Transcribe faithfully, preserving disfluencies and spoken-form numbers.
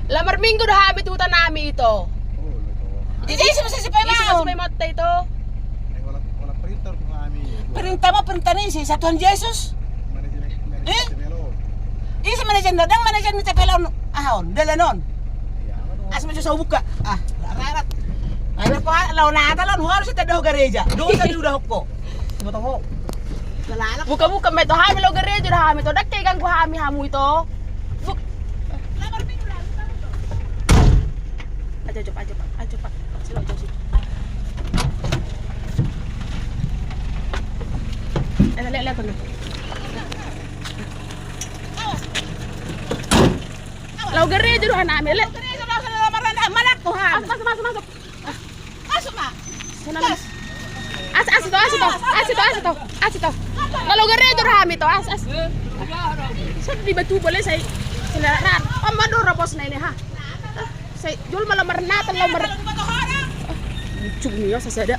Laho marminggu do hami tu huta nami ito. Jadi ise ma sai sipaimaon? Ise ma sai sipaimaonta ito? Perintah ma, perintah ni ise? Sa Tuhan Jesus. Eh? Ise manajer na? Ndang manajer ni T P L on. Aha on, dalan on. Asa ma so buka. Ah, rarat. Ayo ko laho Natal on, harus ita do gareja. Dosa di udah ko. Buka-buka ma ito hami, laho gareja do hami ito. Ndang ke ganggu hami hamu ito. Buk- Aja, aja, Pak, aja, Pak, aja, Pak. Sini, aja, sini. Eh, lihat, lihat, bener. Laho gareja do hanami, lihat. Masuk, masuk, masuk, masuk. Masuk ma. Sana. Gas. Asi, asi to, asi to, asi to, asi to, asi to. Laho gareja do hami to, asi, asi. Sai di batu boleh sai. Seleran. Oh, mandor bos na ini, ha. Sai jol malam marnata, laho mar-, lucu ni ya, sasada.